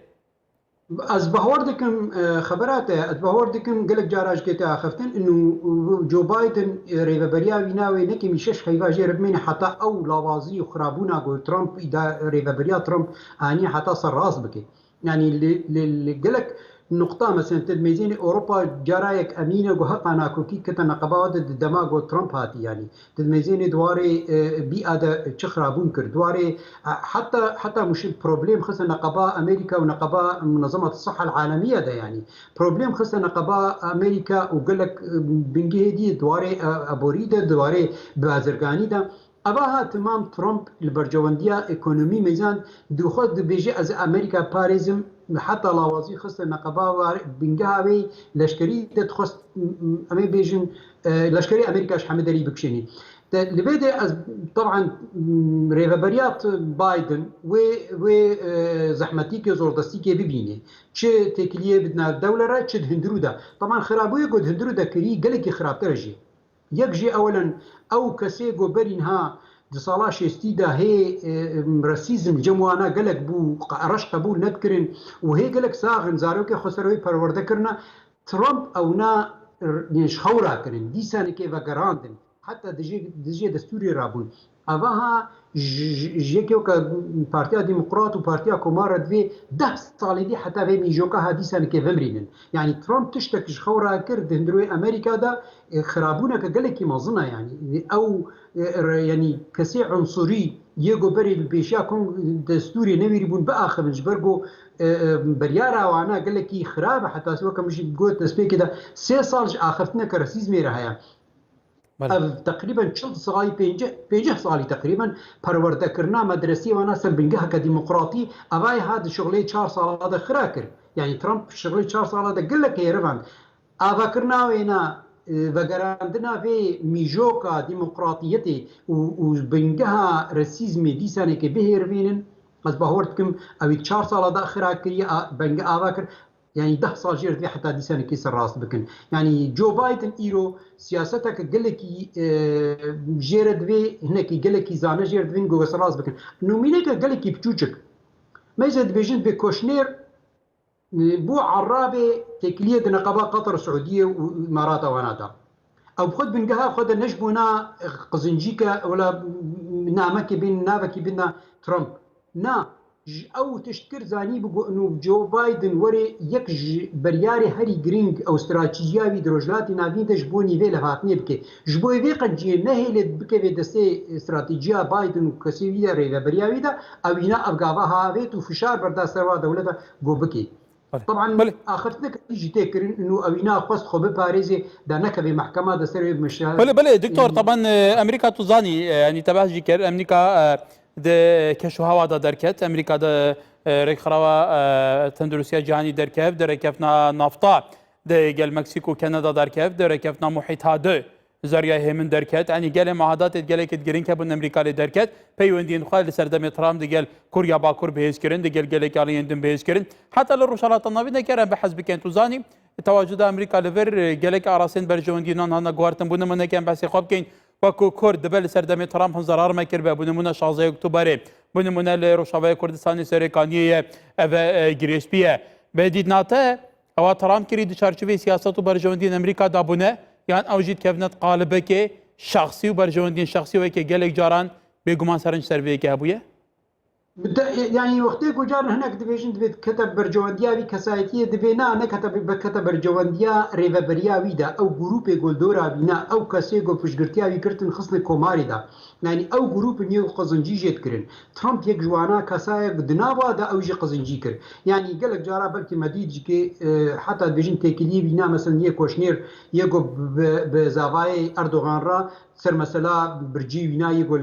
Ez bawer dikim, e, xebera te, ez bawer dikim gelek cara ji kê te axiftin. Û, û Joe Biden, e, rêveberiya wî navê nekemî şeş heyva jê re bimêne heta ew lawazî û xirabûna ku Trump îda-, rêveberiya Trump aniye heta ser rast bike. Yanî li, li, li gelek nuqta, mesela, te dimêzênê Ewropa cara yek emîne ku heqa nakokî kete neqeba de di dema ku Trump hatî, yanî. Di mêzênê di warê, e, bîa de çi xirabûn kir? Di warê, e, heta, heta muşkil problem xiste neqeba Amerîka û neqeba Munezemeta Sihha Alemiye de, yanî. Problem xiste neqeba Amerîka û gelek, e, bingehê dî di warê, e, aborî de, di warê bazirganî de. Eva ha timam Trump li berjewendiya ekonomî mêzan dixwe dibêje ez Amerîka parêzim, heta lawazî xiste neqeba war bingeha wê leşkerî de dixwest, em ê bêjin, e, leşkerê Amerîka ji hemî derî bikişênî. Te, li vê de ez, taban, m, rêveberiya t-, Biden wê, wê, e, zehmetîkê, zordestîkê bibînê. Çi têkiliyê bi nav dewle re, çi di hundirû de. Taban xirabûyê ku di hundirû de kirî gelekî xirabtir e jî. Yek jî ewelen ew kesê ku berî niha di sala şêstî de hê, e, rasîzm cem wana gelek bû, qe-, reş qebûl nedikirin û hê gelek sax in, zarokê xwe ser wê perwerde kirine. Trump ewna r-, yên ji xew rakirin, dîsanekê vegerandin, heta dijê, dijê destûrê rabûn. Eva ha ji, ji, ji yekê weke Partiya Demokrat û Partiya Komar re divê deh salê dî heta vê mîjoka ha dîsanekê vimrînin. Yanî Trump tiştek ji xew rakir di hundirê Amerîka de, e, xirabûneke gelekî mezin e, yanî. Ew, e, re-, yanî kesê unsurî yê ku berê li pêşiya kong-, destûrê newêrîbûn biaxivin, ji ber ku, e, e, biryara wana gelekî xirab e, heta weke min jî got destpêkê de sê sal ji axiftineke rasîzmê re heye. Belê. Ev teqrîben çil salî, pêncî, pêncî salî teqrîben perwerdekirina medresiyê wana ser bingeheke demokratî, evayê ha di şixulê çar sala de xira kir. Yanî Trump şixulê çar sala de gelek hêrivand. Avakirina wêna, e, vegerandina vê mîjoka demokratiyetê û, û bingeha rasîzmê dîsanekê bihêrivînin, ez bawer dikim ew ê çar sala de xira kiriye, a, benge ava kir. Yanî deh sal jê re divê heta dîsanekê ser rast bikin. Yanî Joe Biden îro siyaseteke gelekî, e, jê re divê hinekî gelekî zane jê re divên ku ser rast bikin. Nûmîneke gelekî biçûçik. Me jê dibêjin divê Kushner, e, bû erabê têkiliyê di neqeba Qatar, Siûdiyê û Îmarata wana da. Ew bi xwe di bingeha xwe de ne ji bona qizincîke, wela namekê bên, navekî bêne Trump. Na, ji ew tişt kir, zanî bû ku û Joe Biden were yek ji biryarê herî girîng ew stratejiya wî di Rojhilatê Navîn de ji bo nîvê levhatinê bike. Ji bo vê qenciyê nehêle bikeve destê stratejiya Biden û kesê wî de, rêveberiya wî de, ew îna ev gava havêt û fişar berda ser wa dewleta ku bike. Belê. Taban, belê, axirtineke jî tê kirin û ew îna xwest xwe biparêzê, da nekeve mehkema de ser wê mişa-, Belê, belê, doktor, Em, taban, e, Amerîka tu zanî, e, yanî te behs jî kir, Amerîka, e, di keşûhewa de derket, Amerîka di, e, rêkxirawa, e, tenduristiya cîhanî derkev, di rêkeftina nafta di gel Meksîk û Kanada derkev, di rêkeftina muhîta di Zeryayê Hêmin derket. Yanî gelê muahedatê gelekî girîng hebûn Amerîka lê derket. Peywendiyên xwe li serdemê Trump digel Koriya Bakur bi hêz kirin, digel gelek aliyên din bi hêz kirin. Heta li Rojhilata Navîn de ger em bi hez bikin, tu zanî, Tewacuda Amerîka li vir, e, gelek arastên berjewendiyê nan hana guhertin. Bû nimûneke em behsê xwe bikeyin, wekû Kurd dibe li ser demê Trump hin zerar me kiribe. Bû nimûne şazdeh Oktoberê, bû nimûne li Rojavayê Kurdistanê serê kaniyê ye, ev e, e, girêşbî ye. Bi dîtina te, ewa Trump kirî di çarçovê siyaset û berjewendiyên Amerîka de bûne, yan ew jî dikevine di qalibekê şexsî û berjewendiyên şexsî weke gelek caran bêguman serenc ser vê yekê hebûye? Bi te-, yanî wextê ku caran hinek dibêjin, divê kete berjewendiya vî kesayetiyê, divê na, nekete bi-, bi-, kete berjewendiya rêveberiya wî de, ew grûpê ku li dora wî ne, ew kesê ku piştgirtiya wî girtin xistine komarê de. Yanî ew grûp in yê ku qizincî jê dikirin. Trump yek ji wana kesayek di nava de ew jî qizincî kir. Yanî gelek cara belkî me dît jî kê, e, heta dibêjin têkiliyê wî ne, mesela yê Koşnêr, yê ku bi, bi zavayê Erdogan re ser mesela bircî wîna yê ku li,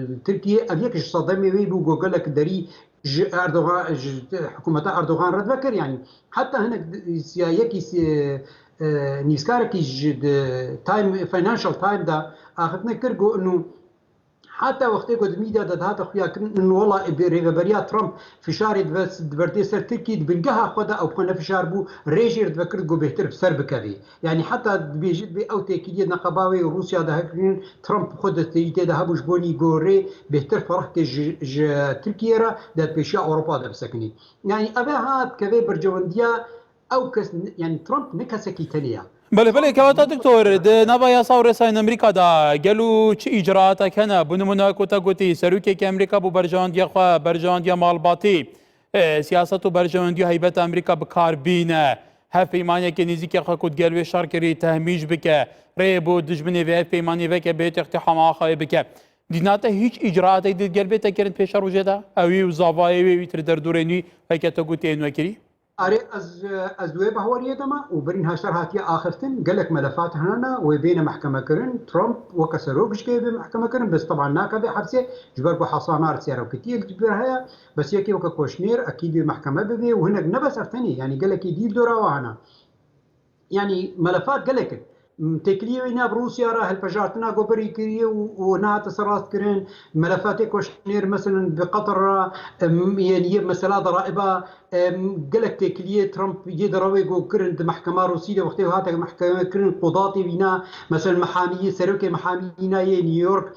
li Tirkiyê, ev yek ji sedemê wê bû ku gelek derî ji Erdogan, ji hikûmeta Erdogan re divekir. Yanî heta hinek di-, siya-, yekî si-, e, nivîskarekî ji di Time, Financial Time de axiftina kir ku inu heta wextê ku di mîdya de dihate xuya kirin, inu wela bi rêveberiya Trump fişarê dibe-, diberdê ser Tirkî, di bingeha xwe de ew xwe ne fişar bû, rê jê re divekir ku bêhtir bi ser bikevê. Yanî heta dibêjit bê ew têkiliyê neqeba wê Rûsya de hekirin, Trump xwe desteyî tê de hebû ji bo nîgorê bêhtir ferehkê ji, ji Tirkiye re di pêşiya Ewropa de bisekinî. Yanî ev e hat kevê berjewendiya ew kes, yanî Trump ne kesekî tenê ya. Belê, belê, kewata doktor, di nava yasa û resayên Amerîka de gelo çi îcraatek hene? Bi nimûne ku te gotî, serokekî Amerîka bû berjewendiya xwe, berjewendiya malbatî, e, siyaset û berjewendiya heybeta Amerîka bi kar bîne, hevpeymaniyeke nêzîkê xwe ku digel wê şer kirî tehmîş bike, rê bo dijminê vê hevpeymaniyê veke bê textê hema xwe bike. Dîtina te hîç îcraatek digel bête kirin pêşerojê de? Ewî û zavayê wê wî tir derdorên wî weke te gotî ên wekirî? Erê, ez, ez wê behweriyê de me û birîn her ser hatiye axiftin, gelek melefat hene wê bêne mehkemekirin. Trump weke serok ji kê bê mehkemekirin, bes teban nake vê hepsê, ji ber ku hesana seroketiyê li ber heye, bes yekê weke Koşnêr ekîd wê mehkeme bibê û hinek ne bes ev tenê, yanî gelekî dî li dora wa hene. Yanî melefat gelek in. Têkiliyê wê nav Rûsya re hilpejartina ku berî kiriye û, û nehate serrastkirin. Melefatê Koşnêr, meselen, bi Qeter re, em, yanî yê mesela deraiba, em, gelek têkiliyê Trump yê derewê ku kirin di mehkema Rûsî de wextê hate mehkeme kirin, qudatê wîna, meselen, mehamiyê, serokê mehamî wîna yê New York,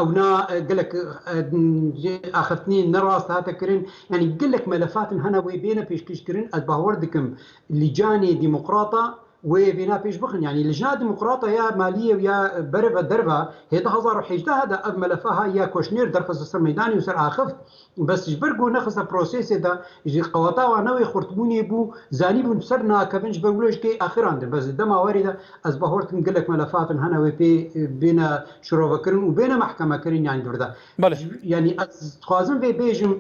ewna, e, gelek, e, axiftinê nerast hate kirin. Yanî gelek melefatin hene wê bêne pêşkêş kirin. Ez bawer dikim lîcanê demokrata wê bêna pêş bixin. Yanî lijna demokrata ya maliyê û ya bereve derve hê du hezar û hejdeh de ev melefa ha ya Koşnêr derxiste ser meydanê û ser axift. Bes ji ber ku nexiste prosesê de, ji qeweta wan ne wê xurtbûnê bû, zanîbûn ser nakevin, ji ber wilo ji kê axirandin. Bes di dema werê de ez bawer dikim gelek melefatin hene wê pê, e, bêne şirovekirin û bêne mehkemekirin, yanî di vir de. Belê. Ji, yanî ez dixwazim vê bêjim,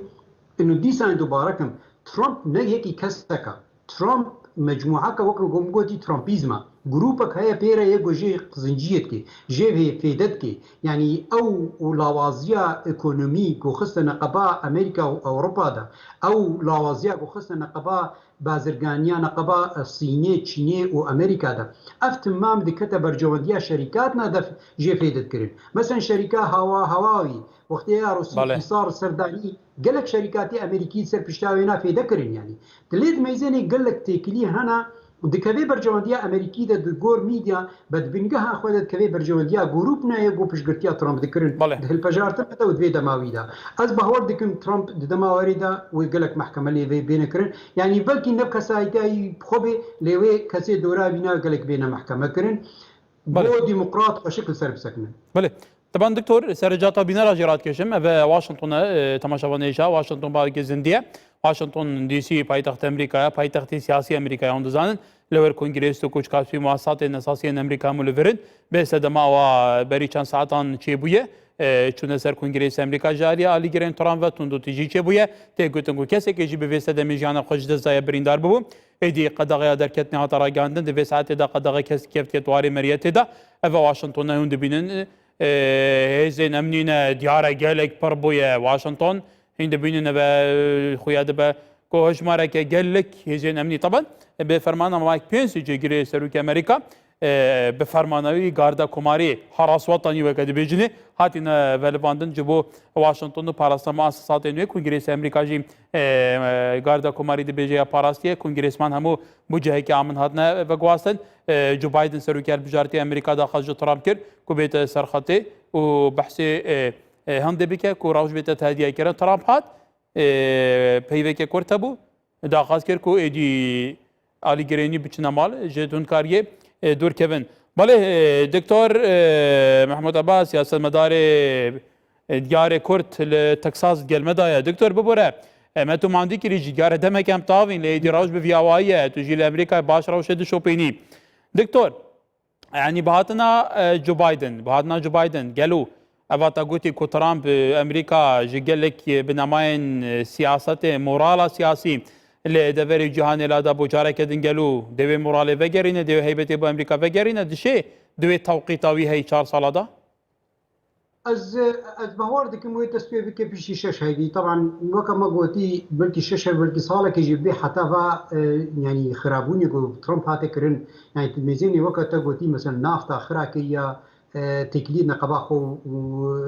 inu dîsan dubare kim, Trump ne yekî kesek e. Trump mecmuaka weke ku min gotî Trumpîzm e. Grûpek heye pê re yê ku jê qizinciyê dike, jê vê fêde dike. Yanî ew û lawaziya ekonomî ku xiste neqeba Amerîka û Ewropa de, ew lawaziya ku xiste neqeba bazirganiya, neqeba, e, Sînê, Çînê û Amerîka de. Ev timam dikete berjewendiya şerîkatna de jê fêde dikirin. Mesela şerîka Hawa, Huawei, wextê ya Rûsî Belê. Fîsar serdanî, gelek şerîkatê Amerîkî ser pişta wêna fêde kirin yanî. Dilê di meyzênê gelek têkilî hene, dikevê berjewendiya Amerîkî de di gor mîdya, be di bingeha xwe de dikevê berjewendiya grûp neyê ku piştgirtiya Trump dikirin. Belê. Di hilpejartina de û di vê dema wî de. Ez bawer dikim Trump di dema werê de wê gelek mehkeme lê vê bêne kirin. Yanî belkî ne kesayetiya wî bi xwe bê, lê wê kesê dora wî ne gelek bêne mehkeme kirin. Belê. Bo demokrat xweşik li ser bisekinin. Belê. Teban doktor, serê cata bînera jî radikeşim. Ev e Washington e, e, temaşevanê hêja. Washington bavekî zindî ye. Washington D C paytextê Amerîka ye, paytextê siyasî Amerîka ye, hûn dizanin. Li wir kongrê sto koçkasî muasatên esasî yên Amerîka hemû li vir in. Bê sedema wa berî çend saetan çêbûye. E, çûne ser kongreyê Amerîka ji alî alîgirên Trump ve tundûtîjî çêbûye. Tê gotin ku kesekê jî bi vê sedemê jiyana xwe ji dest daye birîndar bibû. Êdî qedexeya derketinê hate ragihandin, di vê saetê de qedexe kes kevtiye di warê meriyetê de. Ev e Washington e, hûn dibînin, e, hêzên emnî ne diyar e gelek pir bûye Washington. Hîn dibînin ev e, xuya dibe ku hejmareke gelek hêzên emnî. Teban, bi fermana Mike Pence, cêgirê serokê Amerîka, e, bi fermana wî Garda Komarî Haras Watanî weke dibêjinê hatine velivandin ji bo Washington û parastina muasesatên wê. Kongresa Amerîka jî, e, e, Garda Komarî dibêje ya parastiye. Kongrêsman hemû bo cihekî amin hatine veguhastin. E, Joe Biden serokê hilbijartê Amerîka daxwaz ji Trump kir ku bête ser xetê û behsê, e, e, hindê bike ku rewş bête tehdiyekirin. Trump hat, e, peyveke kurt hebû. Daxwaz kir ku êdî alîgirênî biçine mal, ji tundkariyê, e, dûr kevin. Belê, e, Doktor, e, Mehmûd Abbas, siyasetmedarê, e, diyarê Kurd li Texas gel me daye. Doktor, bibore, e, me tu mandî kirî jî, diyare demek em tavîn, lê êdî rewş bi vî awayî ye. Tu jî li Amerîkayê baş rewşê dişopînî. Doktor, Yanî bi hatina, e, Joe Biden, bi hatina Joe Biden, gelo eva te gotî ku Trump, e, Amerîka ji gelek, e, binemayên, e, siyasetê, morala siyasî li deverê cîhanê lada bo careke din gelo dê wê moralê vegerîne, dê wê heybetê bo Amerîka vegerîne, dişê di wê tewqîta wî hey çar sala de? Ez, ez bawer dikim wê dest pê bike piştî şeş heyvî. Teban weke me gotî, belkî şeş heyv, belkî salekê jî bê heta va, e, yanî xirabûnê ku Trump hate kirin. Yanî tu mêzênê weke te gotî, mesela nafta xira kiriya, e, têkilî neqeba xwe û,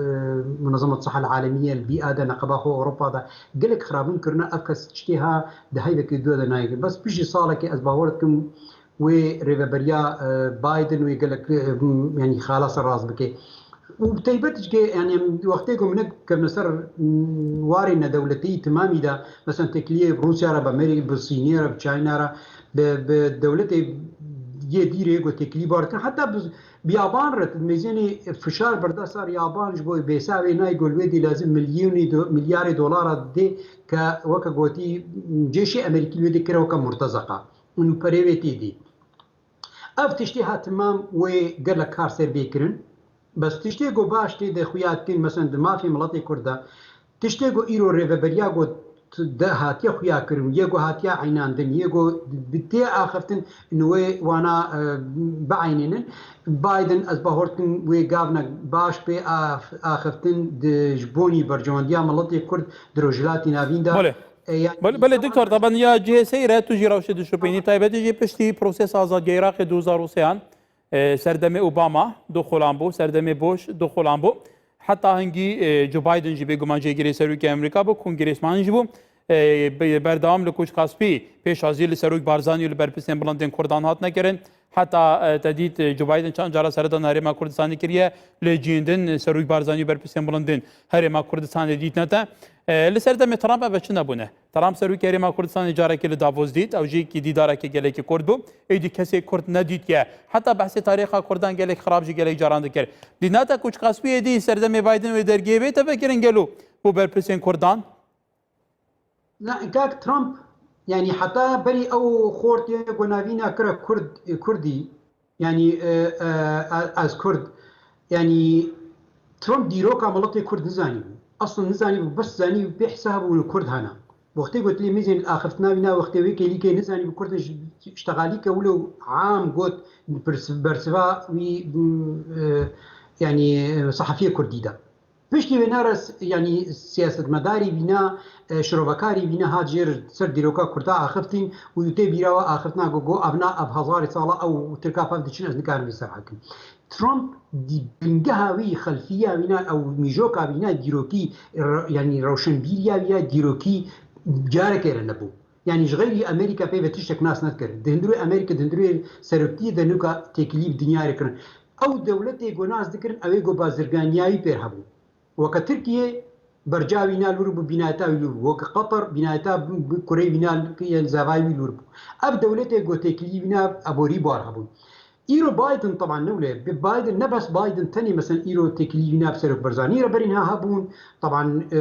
e, Munezema Siha Alemiye, li bîa de neqeba xwe Ewropa de gelek xirabûn kirine. Ev kes tiştê ha di heyvekê dû de nayê. Bes piştî salekê ez bawer dikim wê rêveberiya, e, Biden wê gelek, e, yanî xala ser rast bike. Û bi taybet jî, yanî em wextê ku minik kevne ser, m, warê nedewletî temamî de, mesela têkiliyê Rûsya re, bi Amerî-, bi Sînê re, bi Çayna re, bi, bi dewletê yê dîrê ku têkilî bar dikin, heta bi, bi yaban re, mêzênê fişar berde ser yaban ji bo bêsa wê nayê ku li wê dî lazim milyonî do-, milyarê dolara dê ke weke gotî cêşê Amerîkî li wê dê kire weke murtezeqa. Û perê wê tê dî. Ev tiştê ha temam wê gelek kar ser bê kirin. Bes tiştê ku baş tê de xuya dikin, mesela di mafê miletê Kurd de, tiştê ku îro rêveberiya ku t-, de hatiye xuya kirin, yê ku hatiye eynandin, yê ku bi tê axiftin, in wê wana, e, bieynînin. Biden ez bahor dikim wê gavnek baş pê af-, axiftin di ji bonî berjewendiya miletê Kurd di Rojhilatî Navîn de. Belê. E, yanî Belê, belê, Doktor, teben ya cihê seyre, tu jî rewşê dişopînî, taybetî jî piştî prosesa azadiyê Iraqê du hezar û sêyan, e, serdemê Obama du xulan bû, serdemê Bush du xulan bû. Heta hingî, e, Joe Biden jî bêguman jêgirê serokê Amerîka bû, kongrêsman jî bû. E, be-, berdewam li Koçka Spî pêşwazî li Serok Barzanî û li berpirsên bilindên Kurdan hatine kirin. Heta, e, te dît, e, Joe Biden çend cara seredana Herêma Kurdistanê kiriye, lê cihên din, e, Serok Barzanî û berpirsên bilindên Herêma Kurdistanê dîtine te. E, li ser demê Trump ev çi nebûne? Trump serokê Herêma Kurdistanê carekê li Davos dît, ew jî kî dîdarekê gelekî Kurd bû. Êdî kesê Kurd nedîtiye. Heta behsê tarîxa Kurdan gelek xirab jî gelek caran dikir. Dîna te Koçka Spî êdî serdemê Biden wê dergehê bête vekirin gelo bo berpirsên Kurdan? Na, kak Trump, yanî heta berî ew xortê ku navîna kire Kurd, Kurdî, yanî, e, e, e, ez Kurd, yanî Trump dîroka miletê Kurd nizanîbû. Aslan nizanîbû, bes zanîbû pê hesab û Kurd hene. Wextê got lê mêzên axiftina wî na wextê wê kêlîkê nizanîbû Kurd ji, ji teqalî ke wilo am got bersiva wî, e, yanî, e, sehefiyê Kurdî de. Piştî wê nare s-, yanî siyasetmedarî wîna, e, şirovekarî wîna hat jêr ser dîroka Kurda axiftin û tê bîra we axiftina ku got, ev na, ev hezarê sala ew tirka pev diçin, ez nikarim vê ser hekim. Trump di bingeha wî, xelfiya wîna, ew mîjoka wîna dîrokî, re-, yanî rewşenbîriya wî ya dîrokî careke re nebû. Yanî ji xeyrî Amerîka pê ve tiştek nas nedikir. Di hundirê Amerîka, di hundirê seroktiyê de nuka têkilî bi dinyayê re kirin. Ew dewletê ku nas dikirin, ew ê ku bazirganiyayî pêr hebû. Weke Tirkiye berca wîna lûr bû, bînayeta wî lûr bû. Weke Qatar bînayeta bi, bi kurê wîna, yên zavayê wî lûr bû. Ev dewletê ku têkilî wîna eborî bar hebûn. Îro Biden, teban ne wile, bi Biden, ne bes Biden tenê, mesela îro têkilî wîna bi Serok Barzanî re berî niha hebûn. Teban, e,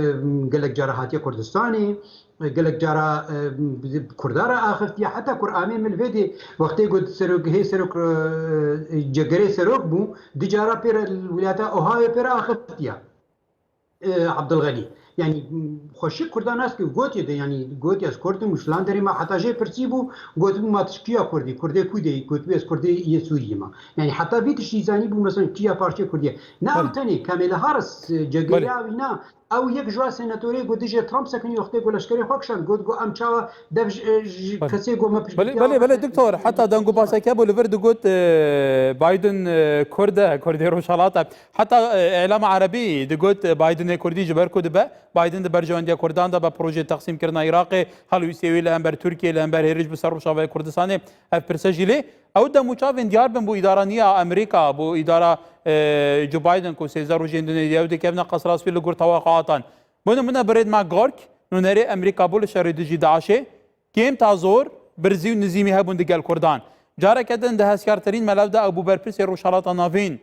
gelek cara hatiye Kurdistanê, e, gelek cara, e, bi Kurda re axiftiye. Heta Kur amê min vê dê, wextê got Serok, hê Serok, e, Cegerê Serok bû, di cara pê re li wilata Ohio pê re axiftiye. E, Abdulxenî. Yanî, m, xweşik Kurdan nas kir, gotiye de, yanî, gotiye ez Kurd im û filan derê ma heta jê pirsî bû, gotibû ma tu ji kuya Kurdî, Kurdê ku de yî, gotibû ez Kurdê yê Sûriyê me. Yanî, heta vî tiştî zanîbû, mesela, kuya parçeyê Kurdî ye. Ne ew Belê. tenê, Kamala Harris, e, Belê. Cegerya wîna, Ew yek ji wa senatorê got dijê Trump sekinî wextê ku leşkerê xwe kişand, got, got, "Em çawa dev ji, ji Belê. kesê ku me piştgiriya Belê, belê, wextê." Belê, doktor. Heta deng û baseke bû li vir digot, e, Biden, e, Kurd e, Kurdê Rojhilat e. Heta, e, Îlama Erebî digot, e, Bidenê Kurdî ji ber ku dibe, Biden di berjewendiya Kurdan de be projeyê teqsîmkirina Iraqê, helwîstê wî li hember Tirkiyê, li hember hêriş bi ser Rojavayê Kurdistanê, ev pirse jî lê. Ew dem û çavên diyar bin bo îdara nî ya Amerîka, bo îdara, e, Joe Biden ku sêzdeh rojên dinê ew dikevne qesra spî li gor tewaxatan. Bo nimûne birêd me Gork, nûnerê Amerîka bû li şerê dijî DAIŞê, kêm ta zor, birzî û nizîmî hebûn digel Kurdan. Careke din di hesiyartirîn melev de ew bû berpirsê Rojhalata Navîn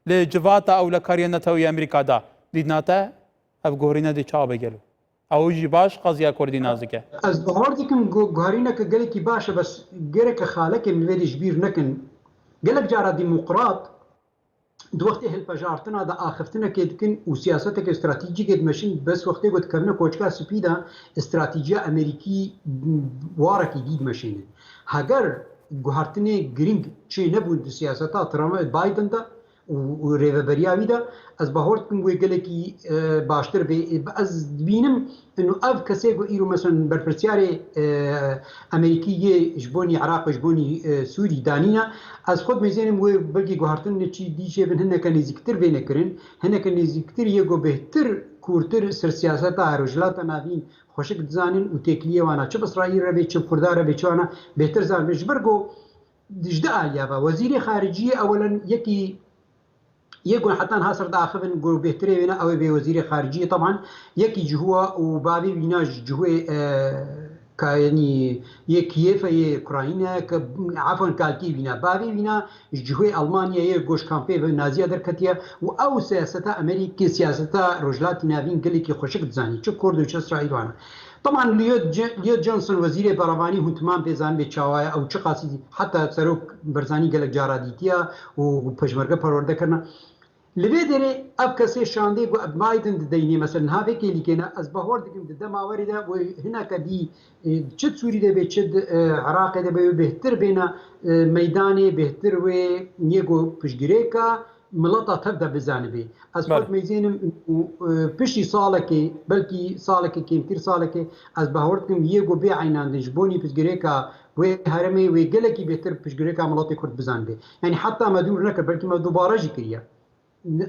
li civata ewlekariya Netewî Amerîka de. Dîdna te ev guherîne dê çawa be gelo? Ew jî baş qeziya Kurdî nas dike. Ez bawer dikim ku guherîneke gelekî baş e, bes gereke xalekên li vê dê ji bîr nekin. Gelek cara demokrat di wextê hilpejartina de axiftinekê dikin û siyaseteke stratejîkê dimeşin, bes wextê ku dikevine koçka spî de stratejîya Amerîkî warekî dî dimeşînin. Heger guhertinê girîng çê nebûn di siyaseta Trump, Biden de û, û rêveberiya wî de, ez bawer dikim wê gelekî, e, baştir bê. Ez dibînim, ino ev kesê ku îro, meselen, berpirsiyarê, e, Amerîkî yê ji bonî Iraq û ji bonî, e, Sûrî danîne, ez xwe dimêzênim wê belkî guhertin çi dî çêbin, hineke nêzîktir vê nekirin, hineke nêzîktir yê ku bêhtir, kûrtir ser siyaseta Rojhilata Navîn xweşik dizanin û têkiliyê wana çi bi Îsraîl re bê, çi bi Kurda re bê, çi wana bêhtir zanibin. Ji ber ku ji di aliya ve wezîrê xariciyê ewelen yekî yê ku heta niha ser diaxivin ku bêhtirê wêne ew ê bê wezîrê xariciyê. Teban yekî cihû û bavê wîna ji cihûyê, e, ka, yanî yê Kiyêf e, yê Ukrayne, ke, efwan, kalkê wîna. Bavê wîna ji cihûyê Almanya yê ku ji kampê ve naziya derketiye û ew siyaseta Amerîkê, siyaseta Rojhilatî Navîn gelekî xweşik dizanî. Çi Kurd û çi Îsraîl wana. Teban Lloyd Je-, Lloyd Johnson, wezîrê berevanî, hûn timam pê zanibê çawa ye, ew çiqasî heta serok Barzanî gelek cara dîtiye û pêşmerge perwerde kirine. Li vê derê ev kesê şandê ku Biden dideynê, mesela niha vê kêlîkê ne, ez bawer dikim di dema werê de wê hineke dî, e, çi di Sûrî de bê, çi di, e, Iraqê de bê, wê bêhtir bêne, e, meydanê, bêhtir wê yê ku piştgirêka mileta tev de bizanibê. Ez xwe Belê. dimeyzênim û, e, piştî salekê, belkî salekê kêmtir salekê, ez bawer dikim yê ku bê eynandin ji bonî piştgirêka wê herêmê wê gelekî bêhtir piştgirêka miletê Kurd bizanibê. Yanî heta me dûr nekir, belkî me dubare jî kiriye.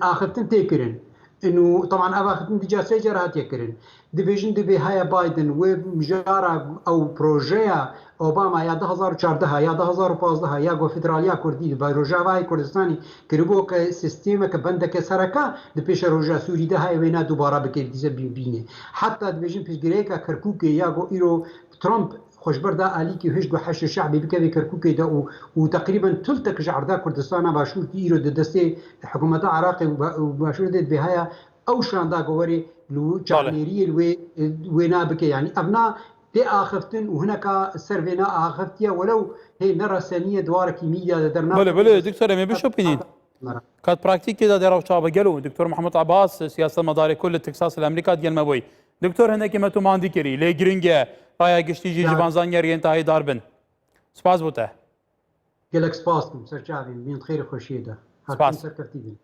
Axiftin tê kirin. Û teban ev axiftin dîca sê car hatiye kirin. Dibêjin divê heye Biden wê mijara ew projeya Obama ya du hezar û çardeh ya du hezar û pazdeh ya ku federaliya Kurdî di Rojavayê Kurdistanê kiribû ke sîstemeke bendeke sereke di pêşeroja Sûrî de heye wêna dubara bike dîse bî-, bînê. Heta dibêjin piştgirêka Kerkûkê ya ku îro Trump xwe ji ber da alîkî hişk û heşd û şehbê bikeve Kerkûkê de û, û teqrîben tultek ji erda Kurdistana Başûr ku îro di destê hikûmeta Iraqê û ba-, û Başûrê de divê haya ew şanda ku werê li Belê. çavnêriyê li wê, wê na bike. Yanî ev na tê axiftin û hineka ser vê na axiftiye, welew hê ne reseniye di warekî mîdya de dernaxe. Belê, belê, doktor, em ê bişopînîn. Kat praktîkê de dera çawa gelo? Doktor Mehmet Abbas, siyasetmedarê ku li Texas li Amerîka digel me bûyî. Doktor, hinekî me tu mandî kirî. Lê giring e, raya giştî jî ji Ya. van zanyariyên tahê dar bin. Spas bo te. Gelek spas dikim, serçavên, bîn xêr û xweşiyê de. Her Spas. tim serkeftî bin.